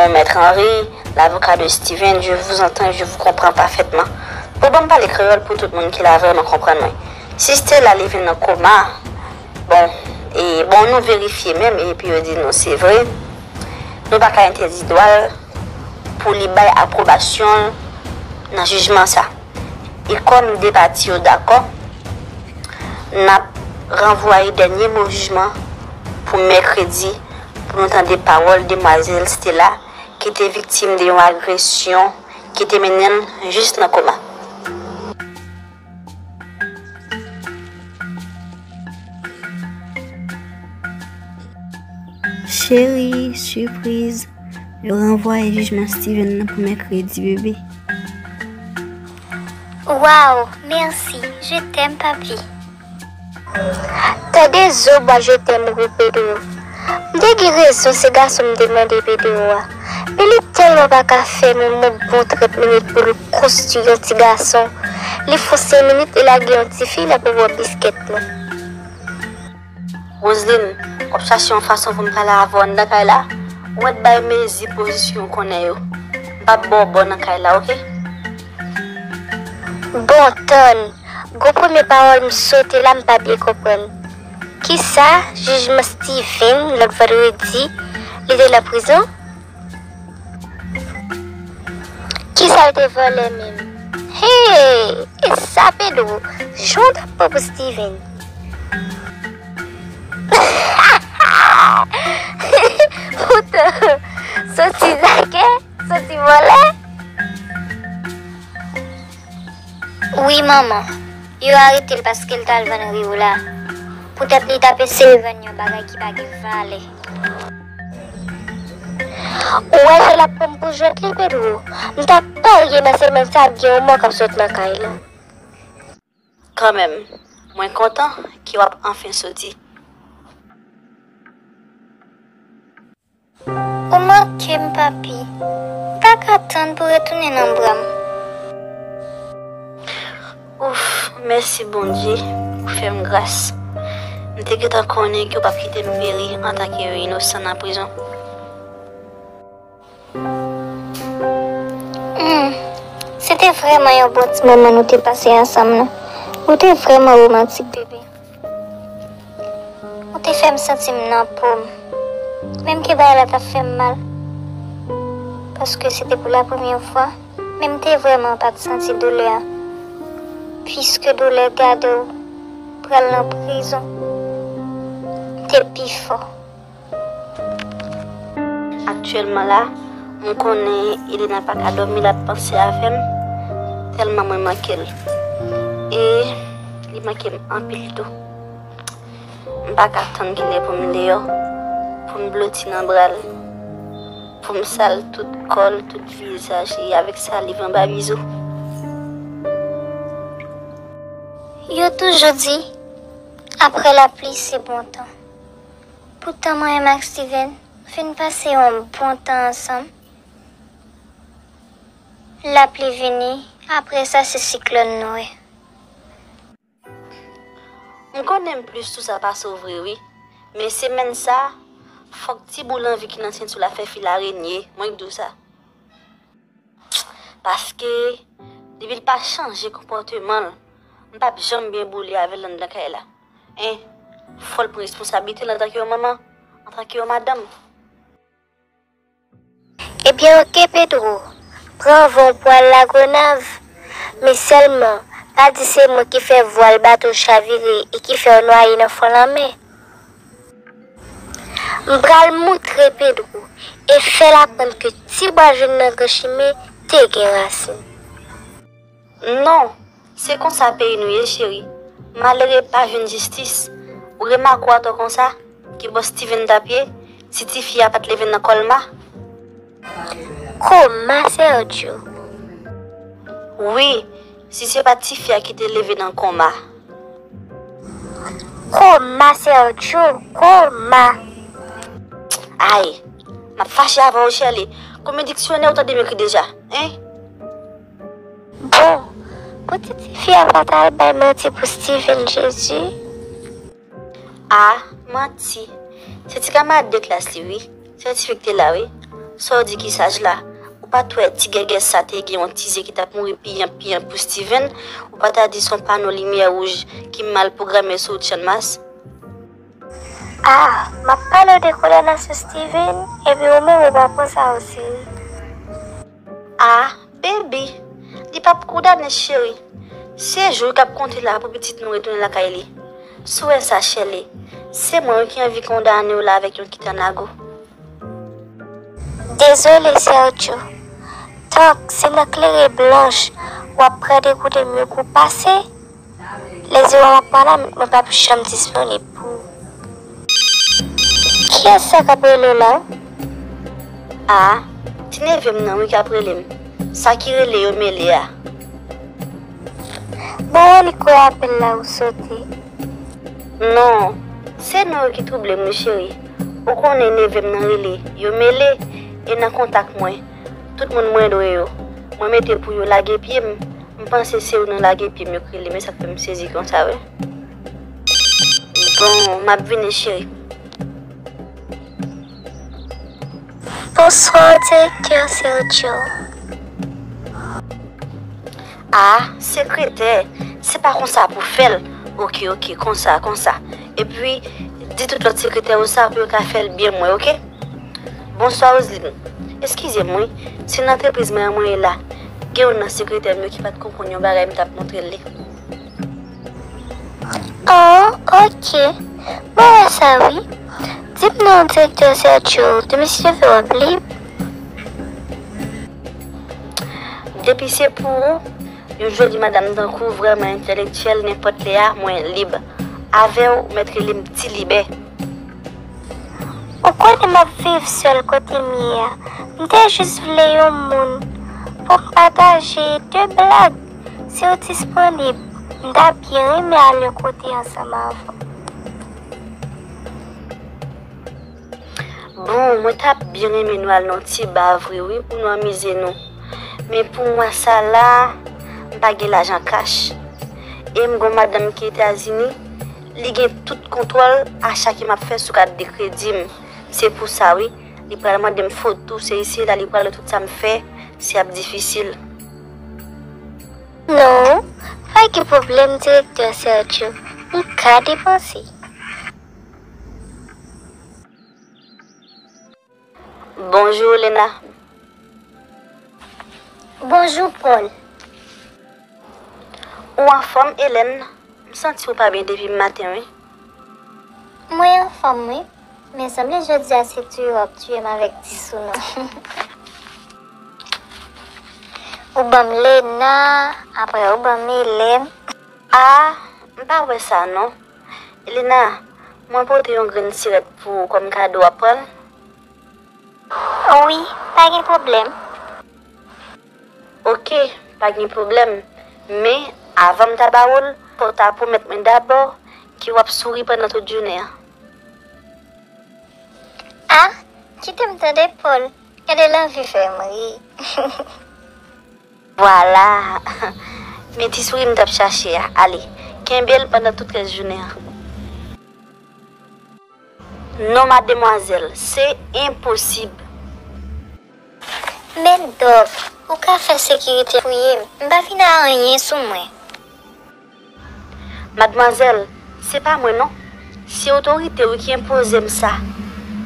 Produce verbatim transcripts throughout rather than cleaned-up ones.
Maître Henry, l'avocat de Steven, je vous entends, je vous comprends parfaitement. Bon, ban m pale kreyòl pou tout moun ki la vrèman konprann mwen. Si Stella leve nan koma, bon, e bon, nou verifye menm, epi yo di nou se vre, nou pa ka entèdi dwa l pou li bay apwobasyon l nan jijman sa. E kòm de pati yo dakò, n ap ranvwaye dènye mo jijman pou mèkredi, pou nou tande pawòl demwazèl Stella, ki te viktim de yon agresyon ki te mennen l jis nan koma. Cheri, sipriz, yo ranvwaye jijman Steven nan pou mèkredi, bebe. Waw, mèsi, je t'aime, papi. Tande zo bwa je t'aime ou, Pedro. M te gen rezon, se gason m te mande Pedro a. Men li tèlman pa ka fè menm yon bon trant minit pou l konstwi yon ti gason. Li fon senk minit, li lage yon ti fi, l ap wè biskèt nou. Roseline, w ap chache yon fason pou m pale avè w anndan kay la? Ou mèt bay mezi pozisyon w konnen yo. M p ap ba w bò nan kay la, oke? Bon, tann. Gwo premye pawòl m sote la, m pa byen konprann. Kisa? Jijman Steven, lòt vandredi, li te nan prizon? Kisa l te vòlè menm? Hey! E sa, Pedro? Jan w t ap pran pou Steven? Poutan, soti zakè, soti vòlè. Wi, manman. Yo arete l paske l t al vann ri w la. Poutèt li t ap eseye vann yon bagay ki pa gen valè. Ou wè jan l ap pran m pou jwèt li, Pedro? M ta parye nan semèn sa ap gen yon mò k ap sot nan kay la. Kanmenm, mwen kontan ke w ap anfen soti. Ou manke m, papi. M pa ka tann pou retounen nan bra m. Ouf, mèsi Bondye, ou fè m gras. M te gentan konnen ke w p ap kite m peri antanke yon inosan nan prizon. Hmm, se te vrèman yon bon ti moman nou te pase ansanm nan. Ou te vrèman womantik, bebe. Ou te fè m santi m nan po m. Menm ke bagay la t ap fè m mal. Paske se te pou la premyè fwa. Men m te vrèman pa t santi doulè a. Piske doulè gade w pral nan prizon te pi fò. Aktyèlman la, m konnen Elena pa ka dòmi, l ap panse avè m, tèlman mwen manke l. E li manke m anpil tou. M pa ka tann kilè pou m deyò, pou m bloti nan bra l, pou m sal tout kò l, tout vizaj li avèk saliv anba bizou. Yo toujou di, apre lapli, se bon tan. Poutan mwen menm ak Steven fin pase yon bon tan ansanm. Lapli vini, apre sa se siklòn nou wè. M konnen m plis sou sa pase w vre wi, men semèn sa, fòk ti boul anvi ki nan senti w la fè fil arenye, mwen k di w sa. Paske, depi l pa chanje konpòteman l, m p ap janm byen boule avè l anndan kay la. En, fò l pran responsablite l antanke yon manman, antanke yon madanm. Ebyen, oke, Pedro, pran van w pou al Lagonav. Men sèlman, pa di se mwen ki fè vwal bato chavire e ki fè w nwaye nan fon lanmè. M pral moutre Pedro e fè l aprann ke ti bwa jòn nan Gran Chimen te gen rasin. Non, se konsa peyi nou ye, cheri. Malere pa jwenn jistis. Ou remake w atò konsa, ki bò Steven t ap ye, si tifi a pa t leve nan kòlma? Koma, Sergio? Wi, si se pa t tifi a ki te leve nan koma. Koma, Sergio, koma? Ay, m ap fache avè w, Shirley. Konbyen diksyonè ou tande m ekri deja, en? Bon, pou ti tifi a pa t al bay manti pou Steven, Jezi. A, manti. Se ti kamarad de klas li, wi. Syantifik te la, wi. Sa w di ki saj la? Ou pa t wè ti gègès sa te gen yon ti zye ki t ap mouri piyanp piyanp pou Steven? Ou pa ta di se yon pano limyè wouj ki mal pwograme sou wout Channmas? Ah, m ap pale w de kondanasyon Steven, epi ou menm ou pa pran sa oserye. Ah, baby, li p ap kondane cheri. Se jou k ap konte la pou pitit nou retounen lakay li. Si w wè sa, Shirley, se mwen wi ki anvi kondane w la avèk yon kitanago. Dezole, Sergio. Tank se nan klere blanch w ap pran de kout m yo pou pase, lè zero ap pale, mwen p ap janm disponib pou ou. Kiyès sa k ap rele w la? A, ti neve m nan wi k ap rele m. Sa ki rele yo mele a. Bon, li kwè apèl la ou sote. Non, se non yo ki twouble m wi cheri. Ou konnen neve m nan rele yo mele e nan kontak mwen. Tout moun mwen dwe yo. Mwen mete pou yo lage pye m. M panse se ou nan lage pye m yo k rele m, e sa k fè m sezi konsa wi. Bon, m ap vini cheri. Bonswa, direktè Sergio. Ah, sekretè, se pa konsa pou fè l. Oke, oke, konsa, konsa. Epi, di tout lòt sekretè yo sa pou yo ka fè l byen mwen, oke? Bonswa, Roseline. Eskize m, wi. Se nan antrepriz mwen an mwen ye la. Gen youn nan sekretè m yo ki pa t konprann yon bagay m t ap montre l li. Oh, oke. Mwen wè sa, wi. Di m non, direktè Sergio, demen si Dye vle w ap lib. Depi se pou ou, yon joli madanm tankou w vrèman entèlektyèl, nenpòt lè a, mwen lib. Avè w, ou mèt rele m Ti Libè. Ou konnen m ap viv sèl kote m ye a. M te jis vle yon moun pou m pataje de blag. Si w disponib, m ta byen renmen al yon kote ansanm avè w. Bon, mwen t ap byen renmen nou al nan yon ti ba vre wi, pou nou anmize nou. Men pou mwa sa la, m pa gen lajan kach. E m gon madanm ki Etazini, li gen tout kontwòl acha ke m ap fè sou kat de kredi m. Se pou sa wi, li pral mande m foto, se isi la li pral wè tout sa m fè, se ap difisil. Non, pa gen pwoblèm, direktè Sergio. M ka depanse. Bonjou, Lena. Bonjou, Paul. Ou anfòm, Hélène? M santi w pa byen depi maten, wi. Mwen anfòm, wi. Men sanble jodi a se tiye w ap tiye m avèk ti sou non. Ou ban m Lena, apre ou ban m Hélène. Ah, m pa wè sa non. Lena, mwen pote yon grenn sirèt pou ou kòm kado, w ap pran l? Wi, pa gen pwoblèm. Oke, pa gen pwoblèm. Men, avan m ta ba ou l, fò w ta pwomèt mwen dabò ke w ap souri pandan tout jounen an. Ah, kite m tande, Paul. Gade l anvi fè m ri. Vwala! Men ti souri m t ap chache a. Ale, kenbe l pandan tout rès jounen an. Non, mademwazèl, se enposib. Men Dòk, ou ka fè sekirite fouye m. M pa vin a anyen sou mwen. Madmwazèl, se pa mwen non. Se otorite w ki enpoze m sa.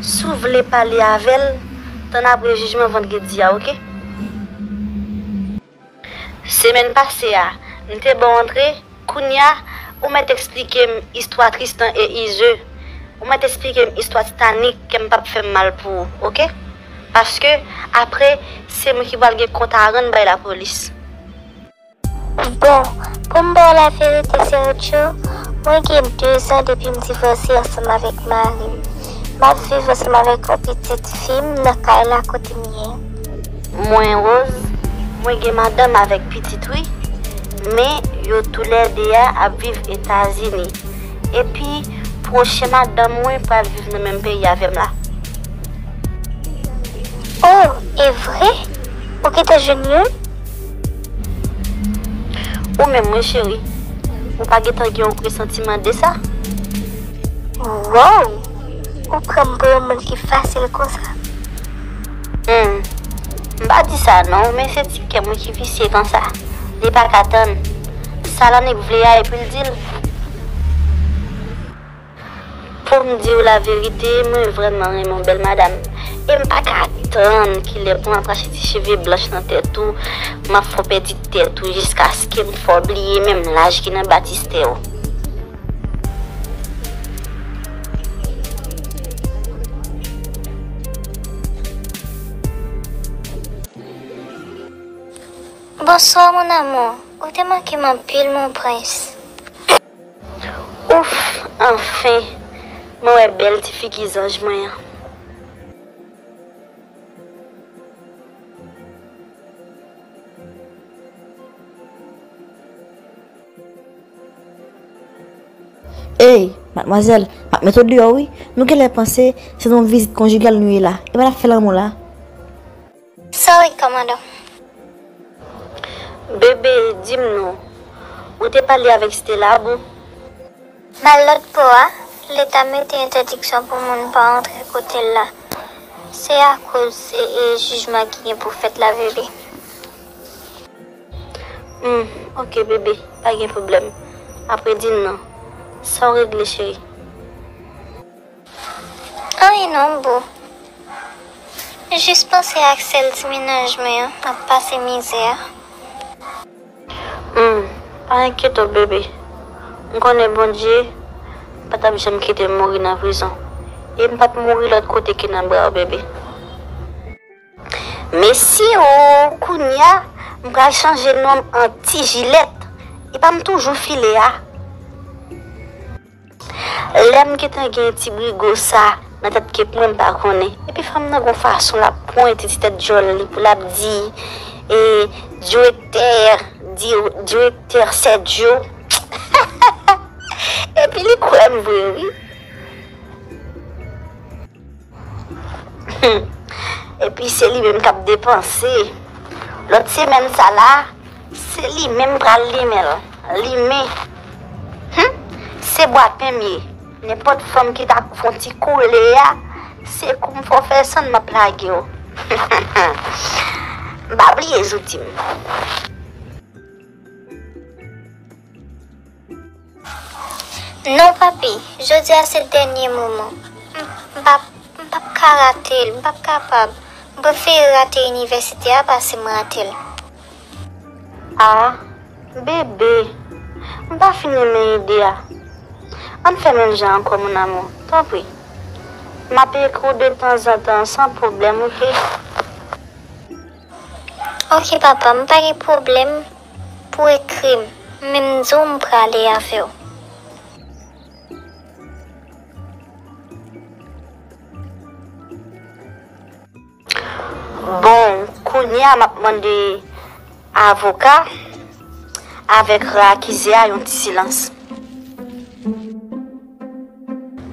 Si w vle pale avè l, tann apre jijman vandredi a, oke? Semèn pase a, m te ba w antre, kounye a, ou mèt eksplike m istwa Tristan e Ize. Ou mèt eksplike m istwa Titanic, kè m p ap fè m mal pou ou, oke? Paske, apre, se mwen ki pral gen kont a rann bay lapolis. Bon, pou m ba w laverite, Sergio, mwen gen dezan depi m divòse ansanm avèk mari m. M ap viv ansanm avèk yon pitit fi m nan kay la kote m ye. Mwen, Rose, mwen gen madanm avèk pitit, wi, men yo toulède a ap viv Etazini. Epi, pwochen madanm mwen pral viv nan menm peyi avè m la. Oh, e vre? Ou gentan jwenn youn? Ou menm, wi, cheri. Ou pa gentan gen yon presantiman de sa? Wow! Ou pran m pou yon moun ki fasil konsa? Hmm. M pa di sa non, men se ti kè m wi ki visye konsa. Li pa ka tann. Sa l annik vle a, epi l di l. Pou m di w laverite, mwen vrèman renmen w, bèl madanm. E m pa ka tann kilè pou m ap rache ti cheve blanch nan tèt ou, m ap fè w pèdi tèt ou jiskaske m fè w bliye menm laj ki nan batistè w. Bonsoir, mon amour. Ou te manke m anpil, mon prince. Ouf, anfen, mwen wè bèl ti figi zanj mwen an. Ey, madmwazèl, m ap met ou deyò wi. Nou genlè panse se nan yon vizit konjigal nou ye la. E pa n ap fè lanmou la. Sorry, kòmandan. Bebe, di m non, ou te pale avèk Stella, boo? Mal lòt bò a, Leta mete entèdiksyon pou moun pa antre kote l la. Se akoz, e, e, jijman ki gen pou fèt la, bebe. Hmm, ok, bebe, pa gen pwoblèm. Apre di m non. Sa w regle, cheri? Anyen non, boo. Jis panse ak sèl ti mennaj mwen an, m ap pase mizè a. Hmm, pa enkyete w, bebe. M konnen Bondye pa t ap janm kite m mouri nan prizon. E m p ap mouri lòt kote ke nan bra w, bebe. Mesi o, kounye a, m pral chanje non m an Ti Jilèt. E pa m toujou file a. Lè m gentan gen ti brigo sa nan tèt ke mwen m pa konnen. Epi fanm nan gon fason l ap pwente ti tèt djòl li pou l ap di, e, direktè, di, direktè Sèdyo. Epi li kwè m vre wi. Epi se li menm k ap depanse. Lòt semèn sa la, se li menm pral limen l. Limen. Hum, se bwa pen m ye. Nenpòt fanm ki ta fè yon ti koule a, se kou m fè w fè sann m ap lage w. M pa bliye zouti m. Non, papi, jodi a se dènye moman. M, m p ap, m p ap ka rate l, m p ap kapab. M prefere rate inivèsite a pase m rate l. A, bebe, m pa fin renmen ide a. Ann fè menm jan ankò, mon amour, tanpri. M ap ekri w detanzantan san pwoblèm, oke? Oke, papa, m pa gen pwoblèm pou w ekri m, men m di w m prale avè w. Bon, kounye a m ap mande avoka avèk akize a yon ti silans.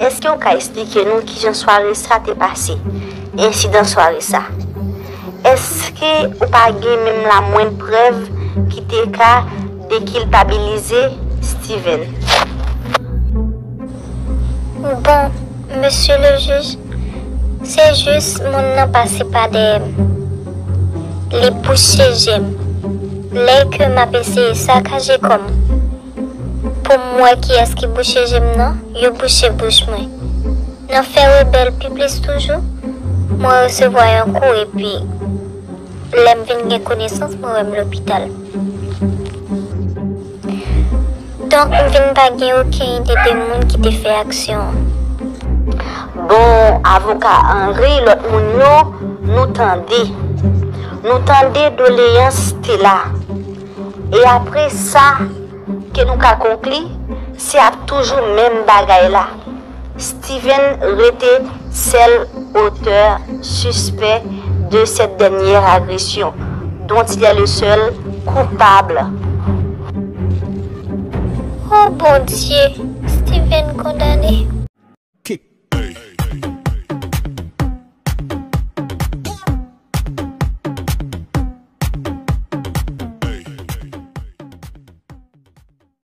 Èske w ka esplike nou kijan sware sa te pase? Ensidan sware sa. Èske ou pa gen menm lamwenn prèv ki te ka dekilpabilize Steven? Bon, mesye le jij, se jis moun nan pase pa dèyè m. Li bouche je m. Lè ke m ap eseye sakaje kò m pou m wè kiyès ki bouche je m nan, yo bouche bouch mwen. Nan fè rebèl pi plis toujou, mwen resevwa yon kou epi lè m vin gen konesans, mwen wè m lopital. Donk, m vin pa gen okenn ide de moun ki te fè aksyon an. Bon, avoka Henry, lòt moun yo, nou tande. Nou tande doleyans Stella. E apre sa, ke nou ka konkli, se ap toujou menm bagay la. Steven rete sèl otè sispè de cette dernière agression, dont il est le seul coupable. Oh Bondye, Steven kondane.